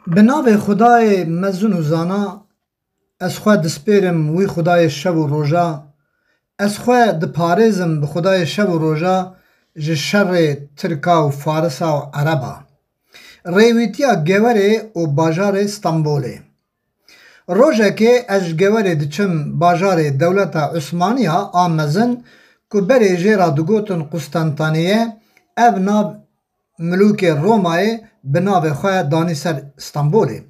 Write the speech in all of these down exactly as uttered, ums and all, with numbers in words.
Bi navê Xwedayê mezin û zana, ez xwe dispêrim wî Xwedayê şev û roja, ez xwe diparêzim bi Xwedayê şev û roja ji şerê Tirka û Farisa û Ereba. Rêwîtiya Gewerê û bajarê Stenbolê. Rojekê ez ji Gewerê diçim bajarê dewleta Usmaniya a mezin ku berê jê re digotin Qustentaniye, ev nav milûkê Romayê bi navê xwe danî ser Stenbolê.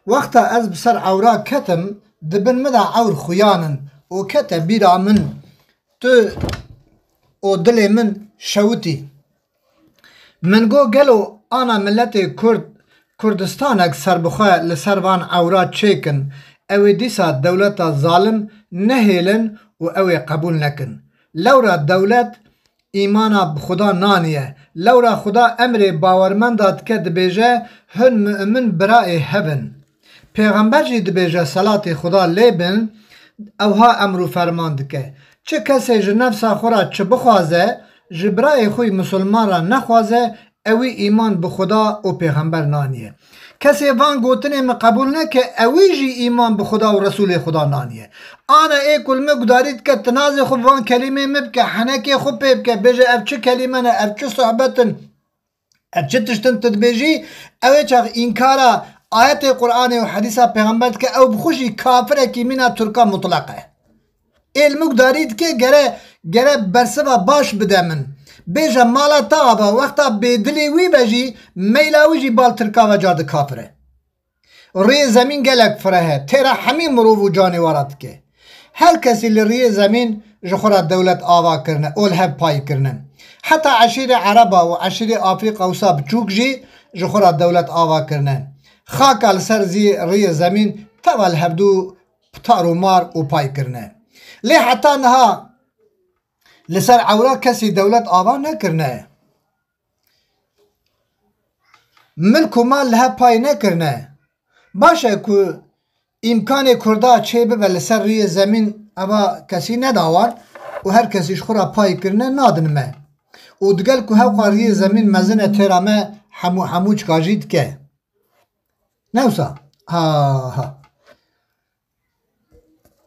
Wexta ez bi ser ewra ketim, di bin min de ewr xuyanin û kete bîra min, tu û dilê min şewitî. Min got, gelo ana miletê Kurd Kurdistanek serbixwe li ser van ewra çêkin, ew ê dîsa dewleta zalim nehêlin û ew ê qebûl nekin. Lewra dewlet îmana bi Xuda naniye. Lewra Xuda emrê bawermenda dike, dibêje, hin mu'min bira ê hev in. Pêxember jî dibêje, selatê Xuda lê bin, ewha emr û ferman dike. Çi kesê ji nefsa xwe re çi bixwaze, ji birayê xwe yî misilman re nexwaze, ewî îman bi Xuda û pêxember naniye. Kesê van gotinê min qebûl neke, ewî jî îman bi Xuda û Resûlê Xuda naniye. Ana ê ku li min gudarî dike, tinazê xwe bi van kelîmê min bike, henekê xwe pê bike, bêje, ev çi kelîme ne, ev çi sohbet in? Ev çi tişt in tu dibêjî? Ew ê çax înkara ayetê Qur'anê û hedîsa pêxember dike, ew bi xwe jî kafirekî mîna Tirka mutlaq e. Ê li min gudarî dike, gere, gere bersiva baş bide min. Bêje mala te ava, wexta bêdilê wî be jî, meyla wî jî bal Tirka ve ca di kafir e. Rûyê zemîn gelek fireh e, têra hemî mirov û canêwara dike. Her kesî li rûyê zemîn ji xwe re dewlet ava kirine û li hev pay kirine. Heta eşîrê Ereba û eşîrê Afrîka wisa biçûk jî ji xwe re dewlet ava kirine. Xaka li ser zî rûyê zemîn teva li hevdû tar û mar û pay kirine. Lê heta niha li ser ewra kesî dewlet ava nekirine. Milk û mal li hev pay nekirine. Baş e ku îmkanê Kurda çê bibe li ser rûyê zemîn, eva kesî neda wan û her kesî ji xwe re pay kirine nadin me. Û digel ku hewqa rûyê zemîn mezin e têra me hemû, hemû çika jî dike. Ne wisa? Ha, ha.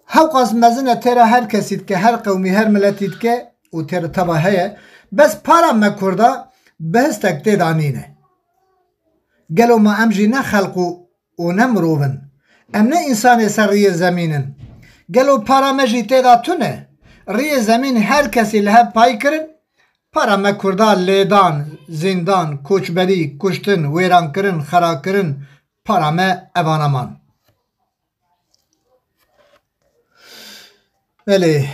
Hewqas mezin e têra her kesî dike, her qewmî, her miletî dike û têra teva heye. Bes para me Kurda bihistek tê de nîne. Gelo ma em jî ne xelq û, û ne mirov in? Em ne însanê ser rûyê zemîn in? Gelo para me jî tê de tune? Rûyê zemîn her kesî li hev pay kirin, para me Kurda lêdan, zîndan, koçberî, kuştin, wêrankirin, xerakirin, para me evana man. Belê.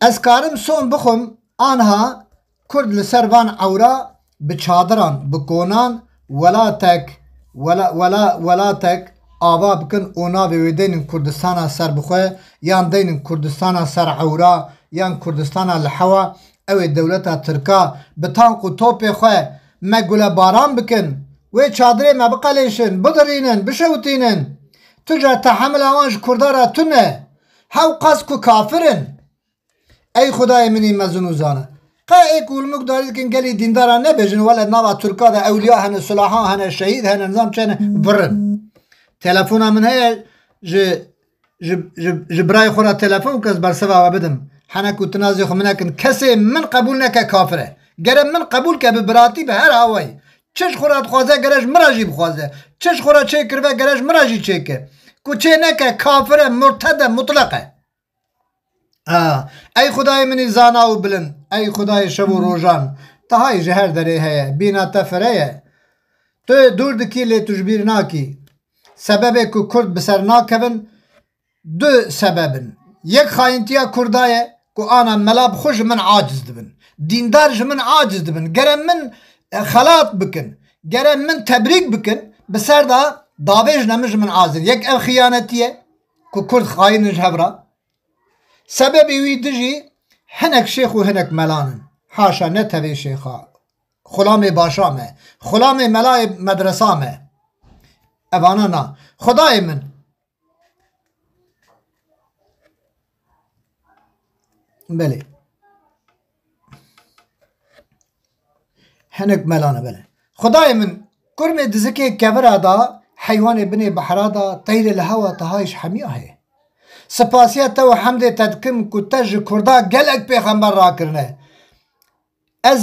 Ez karim son bixwim, anha Kurd li ser van ewra bi çadiran, bi konan, welatek, wela-, wela-, welatek ava bikin û navê wê deynin Kurdistana serbixwe, yan deynin Kurdistana ser ewra, yan Kurdistana li hewa, ew ê dewleta Tirka bi tank û topê xwe me gulebaran bikin, wê çadirê me biqelêşin, bidirînin, bişewitînin. Tu ca tehemila wan ji Kurda re tune. Hewqas ku kafir in. Ey Xwedayê min î mezin û zana. Qe ê ku li min gudarî dikin gelî dîndara nebêjin, wele nava Tirka de ewliya hene, sulaha hene, şehîd hene, nizam çi hene, vir in. Telefona min heye, ji, ji, ji, ji birayê xwe re telefon ke ez bersiva we bidim. Hene ku tinazê xwe min nekin. Kesê min qebûl neke kafir e. Gere min qebûl ke bi biratî bi her awayî. Çi ji xwe re dixwaze gere ji min re jî bixwaze. Çi ji xwe re çêkiribe gere ji min re jî çêke. Ku çê neke kafir e, murted e, mutlaq e. Ha, ey Xwedayê min î zana û bilind, ey Xwedayê şev û rojan, te hay ji her derê heye, bîna te fire ye. Tu dûr dikî lê tu ji bîr nakî. Sebebê ku Kurd bi ser nakevin, du sebeb in. Yek xayintiya Kurda ye ku ana mela bi xwe ji min aciz dibin. Dîndar ji min aciz dibin. Gere min, e, xelat bikin. Gere min tebrîk bikin. Bi ser de davêjine min ji min aciz in. Yek ev xiyanetî ye ku Kurd xayîn in ji hev re. Sebebê wî dijî hinek şêx û hinek melan in. Haşa ne tevê şêxa. Xulamê başa me. Xulamê melayê medresa me. Evana na. Xwedayê min. Belê. Hinek melan e, belê. Xwedayê min, Kurmê dizikê kevira da, heywanê binê behra da, teyrê li hewa te hay ji hemiya heye. Spasiya te û hemdê te dikim ku te ji Kurda gelek pêxember rakirine. Ez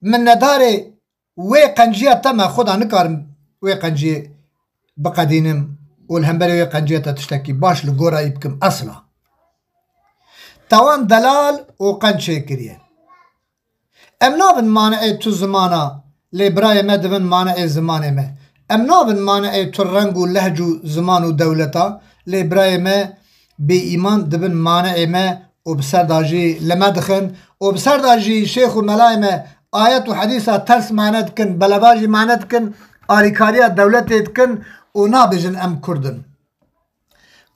minnedarê wê qenciya te me, Xuda nikarim wê qenciyê biqedînim û li hemberê wê qenciya te tiştekî baş li gora wî bikim esla. Te wan delal û qenc çêkiriye. Em nabin maneê tu zimana, lê birayê me dibin maneê zimanê me. Em nabin maneê tu reng û lehc û ziman û dewleta, lê birayê me bêîman dibin maneê me û bi ser de jî li me dixin û bi ser de jî şêx û melayê me ayet û hedîsa ters mane dikin, belebajî mane dikin, alîkariya dewletê dikin û nabêjin em Kurd in.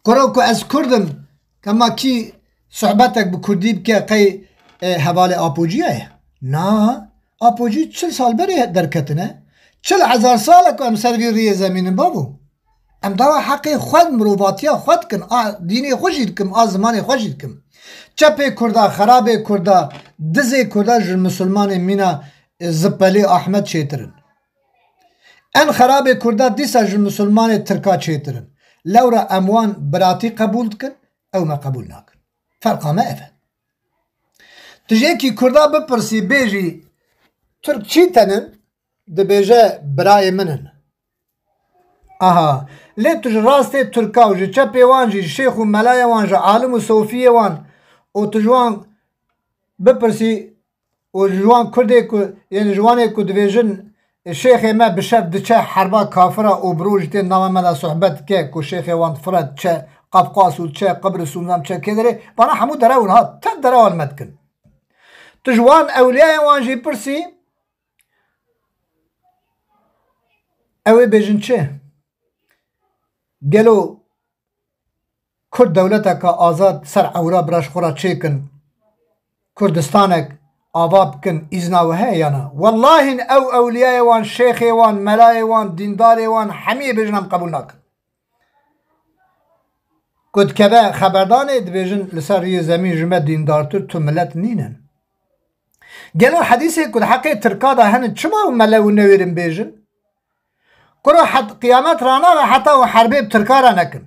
Kuro ku ez Kurd im, kema kî sohbetek bi Kurdî bike qey, e, hevalê Apocî ye? Na, Apocî çil sal berê derketine. Çil hezar sal e ku em ser vî riyê zemîn in bavo. Em dawa heqê xwe, mirovatiya xwe dikin, a dînê xwe jî dikim, a zimanê xwe jî dikim. Çepê Kurda, xerabê Kurda, dizê Kurda ji misilmanê mîna, e, Zipelê Ahmed çêtir in. En xerabê Kurda dîsa ji misilmanê Tirka çêtir in. Lewra em wan biratî qebûl dikin, ew me qebûl nakin. Ferqa me ev e. Tu ji yekî Kurda bipirsî, bêjî, Tirk çî tenin? Dibêje, birayê min in. Aha. Lê tu ji rastê Tirka û ji çepê wan jî, ji şêx û melayê wan, ji alim û sofiyê wan û tu ji wan bipirsî û ji wan Kurdê ku, yên ji wanê ku dibêjin, şêxê me bi şev diçe herba kafira û bi rojî tê nava me de sohbet dike ku şêxê wan difire diçe Qafqas û diçe Qibris û nizam diçe kê derê, vana hemû derew in ha, tev derewa li me dikin. Tu ji wan ewliyayê wan jî pirsî, ew ê bêjin çi? Gelo Kurd dewleteka azad ser ewra bira ji xwe re çêkin, Kurdistanek ava bikin, îzna we heye ya na? Wellahî ew ewliyayê wan, şêxê wan, melayê wan, dîndarê wan, hemiyê bêjin em qebûl nakin. Ku dikeve xeberdanê, dibêjin li ser riyê zemîn ji me dîndartir tu milet nînin. Gelo hedîsê ku di heqê Tirka de henin, çima ew mele û newêrin bêjin? Kuro het-, qiyamet ranaxe heta û herbê bi Tirka re nekin.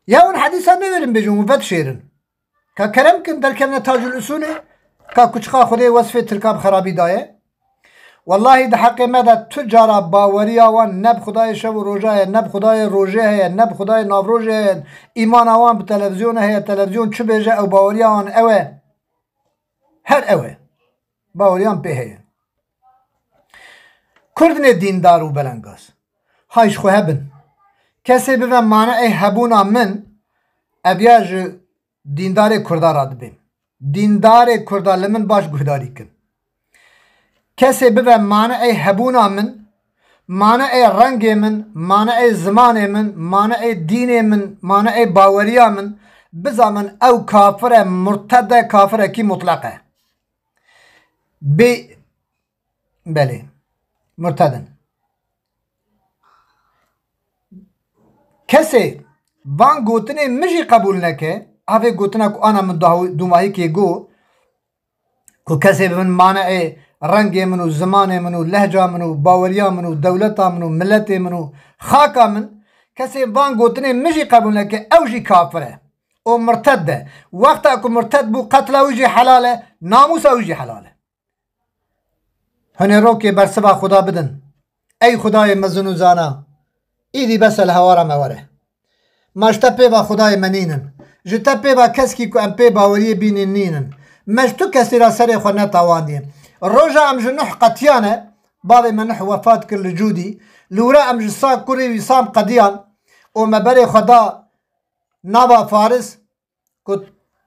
Ya hûn hedîsa newêrin bêjin, hûn vedişêrin. Ka kerem kin derkevne Tacul Usulê, ka kuçixa Xwedê wesfê Tirka bi xerabî daye. Wellahî di heqê me de tu cara baweriya wan ne bi Xwedayê şev û roja ye, ne bi Xwedayê rojê heye, ne bi Xwedayê navrojê heye. Îmana wan bi televîzyonê heye, televîzyon çi bêje ew baweriya wan ew e. Her ew e. Baweriyan pê heye. Kurdinê dîndar û belengaz, hay ji xwe hebin. Kesê bive maneê hebûna min, ev ya ji dîndarê Kurda re dibêm. Dîndarê Kurda li min baş guhdarî kin. Kesê bive maneê hebûna min, maneê rengê min, maneê zimanê min, maneê dînê min, maneê baweriya min, bizanin ew kafir e, murted e, kafirekî mutleq e. Bê, belê, murted in. Kesê van gotinê min jî qebûl neke, ev ê gotina ku ana min daw-, dûmahîkê got, ku kesê bi min maneê rengê min û zimanê min û lehca min û baweriya min û dewleta min û miletê min û xaka min, kesê van gotinê min jî qebûl neke, ew jî kafir e û murted e. Wexta ku murted bû, qetla wî jî helal e, namûsa wî jî helal e. Hûn ê rokê bersiva Xuda bidin. Ey Xudayê mezin û zana, îdî bes e li hewara me were. Ma ji te pê ve Xudayê me nînin. Ji te pê ve keskî ku em pê baweriyê bînin nînin. Me ji tu kesî re serê xwe netawandiye. Roja em ji Nuh qetiyane, bavê me Nuh wefat kir li Cûdî, li wira em ji Sa kurê wî Sam qediyan û me berê xwe da nava Faris, ku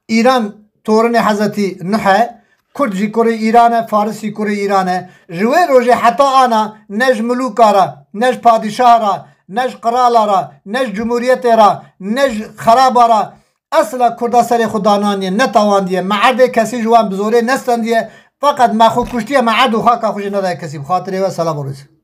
Îran torinê Hezretî Nuh e, Kurd jî kurê Îran e, Faris jî kurê Îran e. Ji wê rojê heta ana ne ji milûka re, ne ji padîşah re, ne ji qirala re, ne ji cumhuriyetê re, ne ji xeraba re esla Kurda serê xwe dananiye, netawandiye. Me erdê kesî ji wan bi zorê nestendiye, feqet me xwe kuştiye, me erd û xaka xwe jî nedaye kesî. Bi xatirê we, selam û rêz.